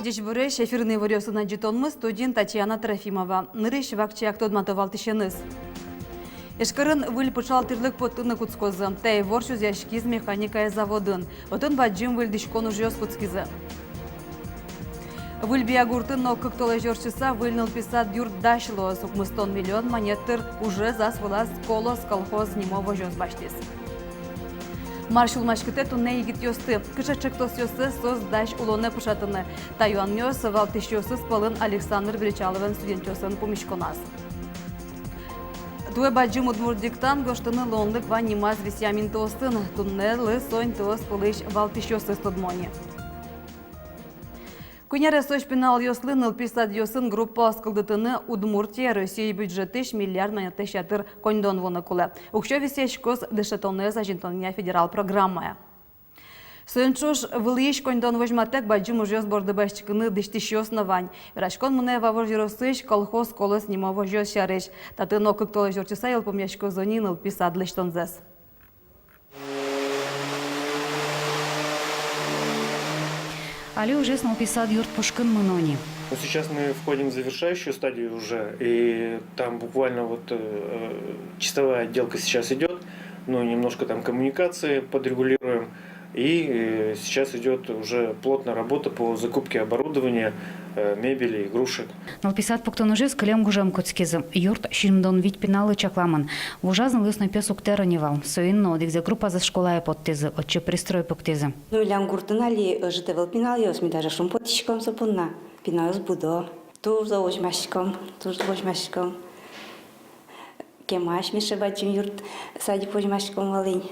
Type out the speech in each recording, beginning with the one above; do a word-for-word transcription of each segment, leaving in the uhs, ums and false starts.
Ӟечбуресь! Эфирын иворъёсын адӟытонмы, студиын Татьяна Трофимова. Нырысь вакчияк тодмато валтӥсеныз. Ижкарын выль пыӵал тӥрлык поттыны кутскозы. Та ивор чузъяськиз механикая заводын. Отын бадӟым выльдӥськон ужъёс кутскизы. Выль Биягуртын но кык толэзь ортчыса выль нылпи сад юрт дась луоз. Укмыстон миллион манет тыр ужез ас вылаз «Колос» колхоз нимо возёс басьтӥз. Мар сюлмаськытэ туннэ егитъёсты? Кыӵе ӵектосъёссэс соос дась улонэ пыӵатыны? Та юанъёс валтӥсьёсыз пӧлын Александр Бречаловен студентъёсын пумиськоназ. Туэ бадӟым удмурт диктант гожтыны луонлык вань нимаз висъям интыосын. Туннэлы со интыос пӧлысь валтӥсьёсыз тодмо ни. Куинь аресозь пиналъёслы нылпи садъёсын группаос кылдытыны Удмуртие Россия бюджетысь миллиард манетлэсь ятыр коньдон вуыны кулэ. Уксё висъяськоз дышетонэз азинтонъя федерал программая. Соин ӵош вылӥсь коньдон возьматэк бадӟым ужъёс борды басьтӥськыны дӥсьтӥсьёс но вань. Вераськон мынэ Вавож ёросысь колхоз «Колос» нимо возёс сярысь. Татын но кык толэзь ортчыса йылпумъяськоз ини нылпи сад лэсьтонзэс. Али ужез нылпи сад юрт пушкын мыно ни. Ну, сейчас мы входим в завершающую стадию уже, и там буквально вот э, чистовая отделка сейчас идет, ну, немножко там коммуникации подрегулируем, и э, сейчас идет уже плотная работа по закупке оборудования, э, мебели, игрушек. Нылпи сад пуктон ужез кылем гужем кутскиз. Юрт сизьымдон вить пиналлы чакламын. Вужаз нылъёс но пиос уг тэро ни вал. Соин но одӥгзэ группазэс школае поттӥзы, отчы пристрой пуктӥзы. Ну, милям гуртын али ӧжыт ӧвӧл пиналъёс, ми даже шумпотӥськом со понна. Пиналъёс будо. Туж зол возьмаськом, туж возьмаськом. Кемась, мише, бадӟым юрт, садик возьмаськом вал ини.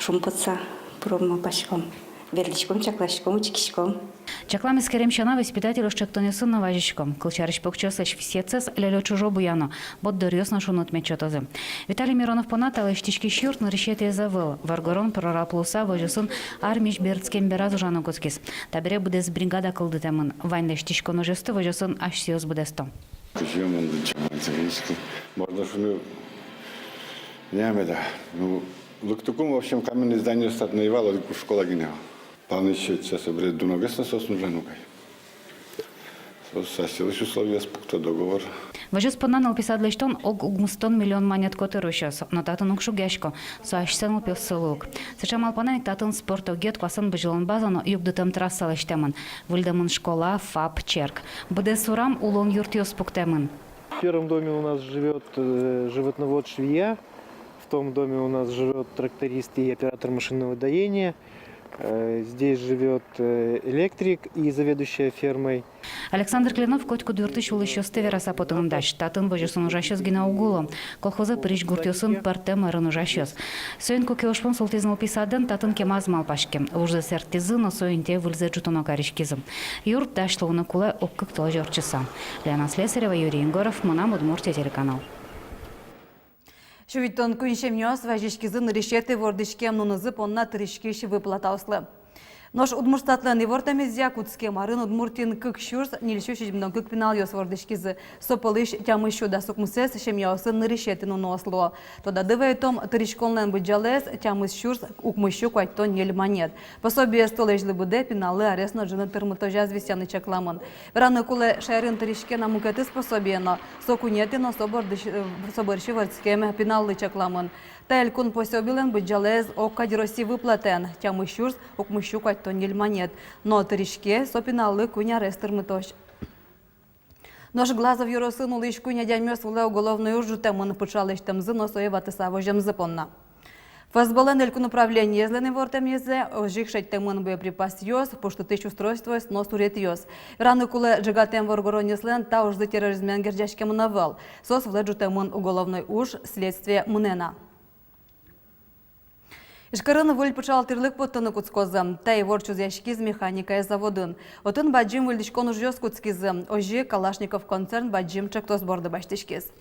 Шумпотса пыром малпаськом. Ветлӥськом, чакласьком, учкиськом. Чаклам-эскерем сяна, воспитательёс ӵектонъёсын но вазисько. Кылсярысь, покчиослэсь висъетсэс лёлё-чужо буяно, борддоръёс но шуныт мед сётозы. Виталий Миронов понна та лэсьтӥськись юрт нырысетӥез ӧвӧл. Воргорон прораб луыса возёсын армиысь бертскем бераз ужаны кутскиз. Табере быдэс бригада кылдытэмын. Вань лэсьтӥськон ужъёсты возёсын асьсэос быдэсто. Кызьы мон дынчамайцевички. Можно шуны, не меда. Ну, лыктыкум, в общем, каменный здание статный вал, школа гинэ вал. Планы ещё сейчас обрез дуногес на соос нужен угай. Соос асьсэлэсь условиос пукто, договор. Возёс понна нылпи сад лэсьтон ог укмыстон миллион манет котыр усёз, но татын уг шугъясько, со асьсэ нылпиослы ук. Сыӵе малпанэн ик татын спорт огет, куасэн бызьылон база но югдытэм трасса лэсьтэмын. Выльдэмын школа, ФАП, черк. Быдэс урам улон юртъёс пуктэмын. В первом доме у нас живёт э, животновод-швея, в том доме у нас живёт тракторист и оператор машинного доения. Э, здесь живёт э, электрик и заведующая фермой. Александр Кленов котькуд юртысь улӥсьёсты вераса потыны дась. Татын возёсын ужасьёс гинэ уг уло. Колхозэ пырись гуртъёсын пӧртэм ӧрын ужасьёс. Соин ик, куке ужпум султӥз нылпи садэн, татын кемаз малпаське. Вужзэ сэрттӥзы но, со интые выльзэ ӝутоно кариськизы. Юрт дась луыны кулэ ог-кык толэзь ортчыса. Лена Слесарева, Юрий Егоров, «Мынам Удмуртие» телеканал. Сю витьтон куинь семьяос вазиськизы нырысетӥ вордӥськем нунызы понна тыриськись выплатаослы. Нош Удмуртстатлэн ивортэмезъя, кутскем арын Удмуртиын кык сюрс ньыль сю сизьымдон кык пиналъёс вордӥськизы. Со пӧлысь тямыс сю дас укмысэз семьяосын нырысетӥ нуныос луо. Тодады вайытом, тыриськонлэн быдӟалаез тямыс сюрс укмыс сю куатьтон ньыль манет. Пособиез толэзьлы быдэ пиналлы арес но ӝыны тырмытозяз висъяны чакламын. Вераны кулэ, шаерын тыриське на мукетыз пособие но, со куинетӥ но со бордысь-, э, со бӧрсьы вордскем пиналлы чакламын. Та элькун пособилэн быдӟалаез ог кадь Росси выплатаен, тямыс сюрс укмыс сю куатьтон ньыль манет. Но тыриське со пиналлы куинь арес тырмытозь. Нош Глазов ёросын улӥсь куинь адямиос вылэ уголовной уж ӝутэмын, пыӵал лэсьтэмзы но сое ватыса воземзы понна. ФСБлэн элькун управлениезлэн ивортэмезъя, озьы ик шедьтэмын боеприпасъёс, пуштытӥсь устройствоос но суретъёс. Вераны кулэ, ӝегатэм воргоронъёслэн та ужзы терроризмен герӟаськемын ӧвӧл. Соос вылэ ӝутэмын уголовной уж, следствие мынэ на. Ижкарын выль пыӵал тӥрлык поттыны кутскозы. Та ивор чузъяськиз механикая заводын. Отын бадӟым выльдӥськон ужъёс кутскизы. Озьы Калашников концерн бадӟым ӵектос борды басьтӥськиз.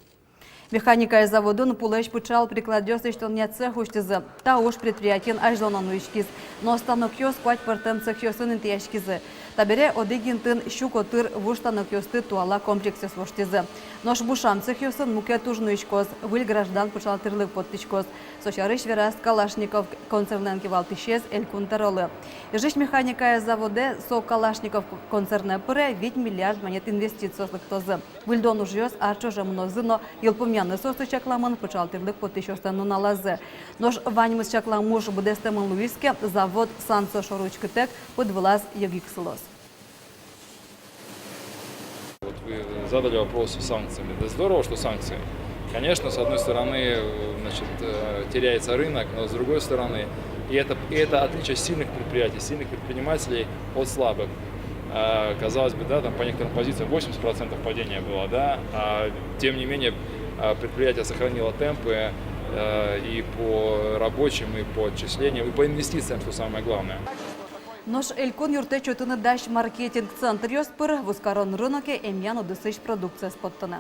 Механикая заводын пулэсь пыӵал прикладъёс лэсьтонъя цех усьтӥзы. Та уж предприятиын азьло но нуиськиз. Но станокъёс куать пӧртэм цехъёсын интыяськизы. Табере одӥг интыын сю котыр вуж станокъёсты туала комплексъёс воштӥзы. Нош бушам цехъёсын мукет уж нуиськоз, выль граждан пыӵал тӥрлык поттӥськоз. Со сярысь вераз Калашников концернлэн кивалтӥсез Элькун Тӧролы. Ижысь механикая заводэ, со Калашников концернэ пыре, вить миллиард манет инвестициос лыктозы. Выльдон ужъёс ар ӵоже мынозы но, йылпумъяны соослы чакламын пыӵал тӥрлык поттӥсьёслэн нуналазы. Нош ваньмыз чаклам уж быдэстэмын луиз ке, завод санкциос шоры учкытэк пыд вылаз йӧгик сылоз. Вот вы задали вопрос с санкциями. Да здорово, что санкции. Конечно, с одной стороны, э, значит, э, теряется рынок, но с другой стороны, и это, и это отличие сильных предприятий, сильных предпринимателей от слабых. А, казалось бы, да, там по некоторым позициям восемьдесят процентов падения было, да, а, тем не менее, а, предприятие сохранило темпы, э, и по рабочим, и по отчислениям, и по инвестициям, что самое главное. Нош Элькун юрттэт сётыны дась маркетинг центръёс пыр вузкарон рыноке эмъян удысысь продукциез поттыны.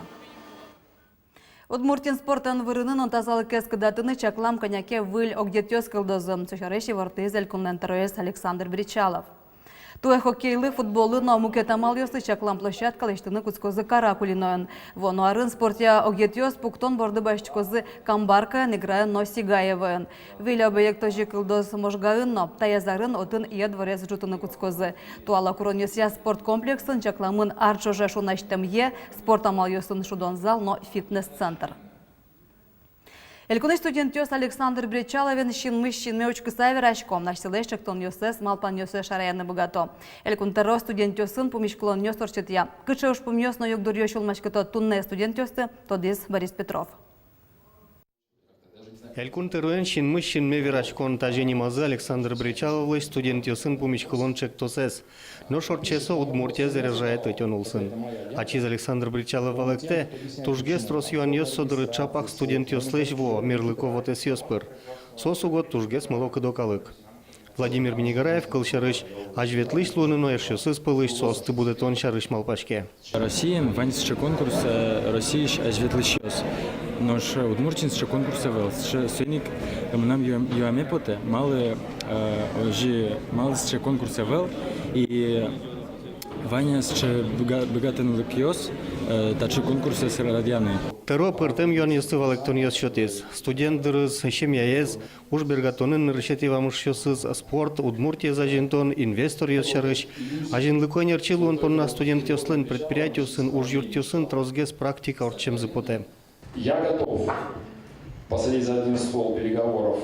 Удмуртиын спортэн вырыны но тазалыкез кыдатыны чаклам кӧня ке выль огъетъёс кылдозы. Со сярысь ивортӥз Элькунлэн тӧроез Александр Бречалов. Туэ хоккейлы, футболлы но мукет амалъёслы чаклам площадка лэсьтыны кутскозы Каракулиноын. Вуоно арын спортъя огъетъёс пуктон борды басьтӥськозы Камбаркаын, Играын но Сигаевоын. Выль объект озьы кылдоз Можгаын но. Таяз арын отын йӧ дворец ӝутыны кутскозы. Туала куронъёсъя спорт комплексын чакламын ар ӵоже шунасьтэмъе, спорт амалъёсын шудон зал но фитнес-центр. Элькунысь студентъёс Александр Бречаловен синмысь синме учкыса верасько, асьсэлэсь ӵектонъёссэс, малпанъёссэс шараяны быгато. Элькун тӧро студентъёсын пумиськылонъёс ортчытъя. Кыӵе ужпумъёс но югдуръёс сюлмаськыто туннэ студентъёсты, тодӥз Борис Петров. Элькун тӧроен синмысь синме вераськон — таӵе нимазы Александр Бречаловлэсь студентъёсын пумиськылон ӵектосэз. Нош ортче со «Удмуртия заряжает» ӧтён улсын. Ачиз Александр Бречалов валэктэ: тужгес трос юанъёс со доры ӵапак студентъёслэсь вуо мерлыко вотэсъёс пыр. Соос уго тужгес мылокыдо калык. Владимир Миннигараев, кылсярысь, азьветлӥсь луыны но эшъёсыз пӧлысь соосты будэтон сярысь малпаське. Россиын вань сыӵе конкурс, э, Россиысь азьветлӥсьёс. Нош, э, Удмуртиын сыӵе конкурс ӧвӧл. Сыӵе, соин ик мынам юам-, юаме потэ, малы, э, озьы, малы сыӵе конкурс ӧвӧл, и вань-а сыӵе быга-, быгатонлыкъёс, э, таӵе конкурсъёс радъяны. Тӧро пӧртэм юанъёслы валэктонъёс сётӥз. Студент дырыз, семьяез, уж бергатонын нырысетӥ вамышъёсыз, спорт, Удмуртиез азинтон, инвесторъёс сярысь. Азинлыко ӧнерчи луон понна студентъёслэн предприятиосын, ужъюртъёсын тросгес практика ортчемзы потэ. Я готов посадить за один стол переговоров,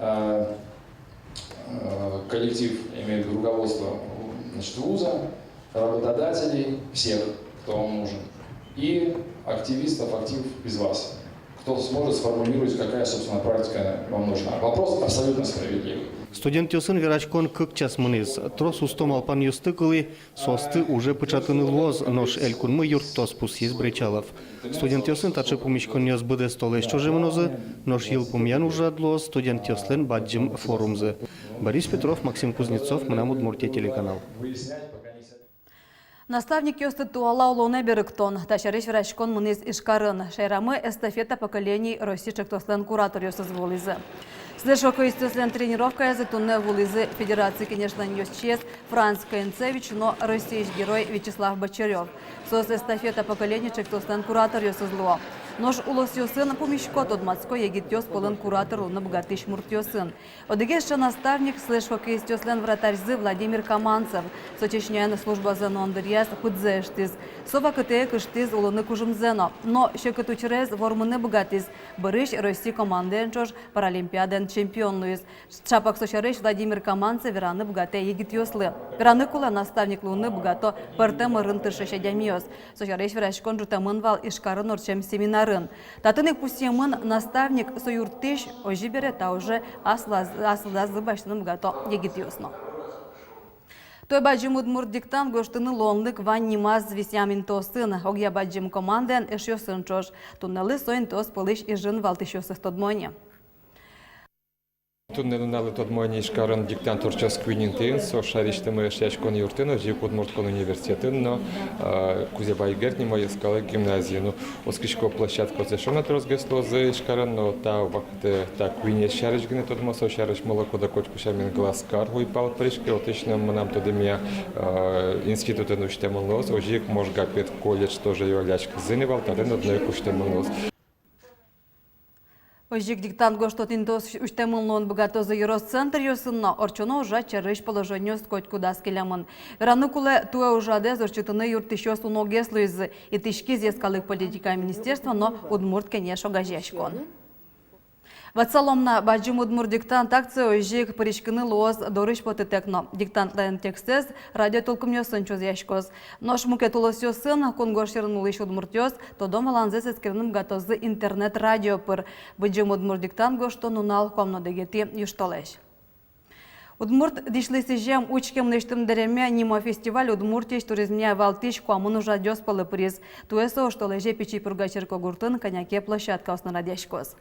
э, э, коллектив, я имею в виду руководство, значит, вуза, работодателей, всех, кто вам нужен, и активистов, актив из вас, кто сможет сформулировать, какая, собственно, практика вам нужна. Вопрос абсолютно справедливый. Студентъёсын вераськон кык час мынӥз. Трос усто малпанъёсты кылӥ, соосты уже пыӵатыны луоз, нош Элькунмы юрттоз, пусйиз Бречалов. Студентъёсын таӵе пумиськонъёс быдэс толэзь ӵоже мынозы, нош йылпумъян ужрад луоз студентъёслэн бадӟым форумзы. Борис Петров, Максим Кузнецов, «Мынам Удмуртие» телеканал. Наставникъёсты туала улонэ берыктон. Та сярысь вераськон мынӥз Ижкарын. Шаерамы «Эстафета поколений России» ӵектослэн кураторъёсыз вуылӥзы. Сылэсь хоккеистъёслэн тренировкаязы туннэ вуылӥзы Федераци Кенешлэн ёзчиез Франц Каинцевич но Россиысь Герой Вячеслав Бочарёв. Соос «Эстафета поколений» ӵектослэн кураторъёсыз луо. Нош улосъёсын пумисько тодматско егитъёс пӧлын куратор луыны быгатӥсь муртъёсын. Одӥгез сыӵе наставник — сылэсь хоккеистъёслэн вратарьзы Владимир Каманцев. Со Чечняын службазэ нуон дыръяз пыдзэ ыштӥз. Со вакытэ ик ыштӥз улыны кужымзэ но. Но секыт учырез вормыны быгатӥз. Бӧрысь Россия командаен ӵош Паралимпиадаын чемпион луиз. Ӵапак со сярысь Владимир Каманцев вераны быгатэ егитъёслы. Вераны кулэ, наставник луыны быгато пӧртэм ӧрын тыршись адямиос. Со сярысь вераськон ӝутэмын вал Ижкарын ортчем семинарын. Татын ик пусъемын: наставник — со юрттӥсь, озьы бере та уже аслаз-, аслаз басьтыны быгато егитъёс но. Туэ бадӟым удмурт диктант гожтыны луонлык вань нимаз висъям интыосын, огъя бадӟым командаен, эшъёсын ӵош. Туннэлы со интыос пӧлысь Ижын валтӥсьёсыз тодмо ини. Туннэ нуналлы тодмо ини Ижкарын диктант ортчоз куинь интыын, со шаерысьтымы эшъяськон юртын, озьы ик Удмурт кун университетын но, э, Кузебай Герд нимо йӧскалык гимназиын. Ну, оскисько, площадкаос эшшо но тросгес луозы Ижкарын, но та вакытэ та куинез сярысь гинэ тодмо, со сярысь мыло-кыдо котьку сямен Глазкар уйпал пыриське, отысь но, мынам тодэмъя, э, институтын усьтэмын луоз, озьы ик Можга педколледж тоже юалляськизы ни вал, татын одно ик усьтэмын луоз. Озьы ик диктант гожтон интыос усьтэмын луыны быгатозы ёрос центръёсын но. Ортчоно ужрад сярысь положениос котьку дас келямын. Вераны кулэ, туэ ужрадэз ортчытыны юрттӥсьёс уногес луизы. Итӥськиз йӧскалык политика министерство но Удмурт кенеш огазеяськон. Ватсалом на, «Бадӟым удмурт диктант» акцие озьы ик пыриськыны луоз дорысь потытэк но. Диктантлэн текстэз радиотулкымъёсын чузъяськоз. Нош мукет улосъёсын кунгож сьӧрын улӥсь удмуртъёс тодон-валанзэс эскерыны быгатозы интернет-радио пыр. Бадӟым удмурт диктант гожтон нунал куамын одӥгетӥ южтолэзь. «Удмурт дӥсьлы сӥзем учке мынэсьтым дэреме» нимо фестиваль Удмуртиысь туризмъя валтӥсь куамын ужрадъёс пӧлы пыриз. Туэ со оштолэзе Пичи Пурга черкогуртын кӧня ке площадкаосын радъяськоз.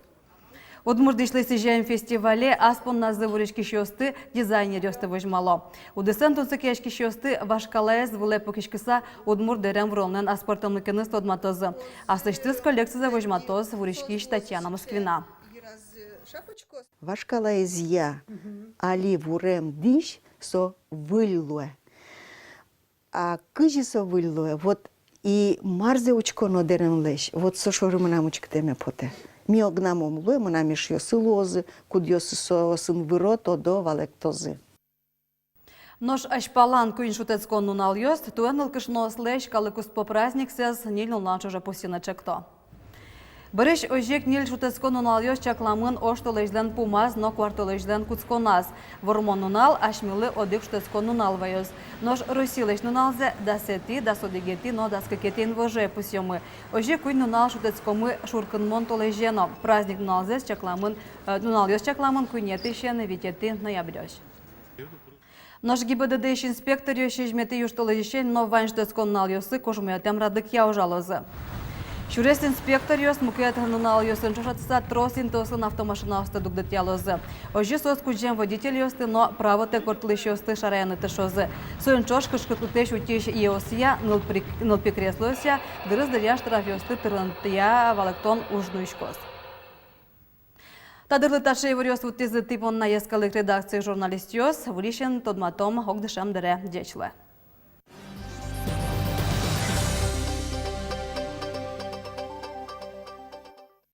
«Удмурт дӥсьлы сӥзем» фестивале ас понназы вуриськисьёсты, дизайнеръёсты возьмало. Удысэн тунсыкъяськисьёсты вашкалаез вылэ пыкиськыса удмурт дэрем вуронлэн аспӧртэмлыкеныз тодматозы. Аслэсьтыз коллекцизэ возьматоз вуриськись Татьяна Москвина. Вашкалаезъя али вурем дӥсь со выль луэ. А кызьы со выль луэ, вот, и марзэ учконо дэремлэсь, вот со шоры мынам учкытэме потэ. Ми огнам ум луэ, мынам эшъёсы луозы, кудъёсыз соосын выро, тодо, валэктозы. Нош азьпалан куинь шутэтскон нуналъёс туэ нылкышноослэсь калыккуспо праздниксэс ньыль нуналлэн ӵоже пусйыны ӵекто. Бӧрысь озьы ик ньыль шутэтскон нуналъёс чакламын оштолэзьлэн пумаз но куартолэзьлэн кутсконаз. Вормон нунал асьмелы одӥг шутэтскон нунал ваёз. Нош Россилэсь нуналзэ дасэтӥ, дас одӥгетӥ но дас кыкетӥ инвожое пусъёмы. Озьы куинь нунал шутэтскомы шуркынмон толэзе но. Праздник нуналзэс чакламын, э, нуналъёс чакламын куинетӥысен витетӥ ноябрёзь. Нош ГИБДД-ысь инспекторъёс сизьыметӥ южтолэзьысен но вань шутэтскон нуналъёсы кужмоятэм радлыкъя ужалозы. Сюрес инспекторъёс мукет нуналъёсын ӵошатыса трос интыосын автомашинаосты дугдытъялозы. Озьы соос кудӟем водительёсты но правотэк ворттылӥсьёсты шараяны тыршозы. Соин ӵош кышкытлытэсь утись йӧосъя, нылпи-, нылпи креслоосъя, дырыз дыръя штрафъёсты тырмытъя валэктон уж нуиськоз. Та дырлы таӵе иворъёс вуттӥзы тӥ понна йӧскалык редакциысь журналистъёс. Выльысен тодматом огдышем дыре. Ӟеч луэ.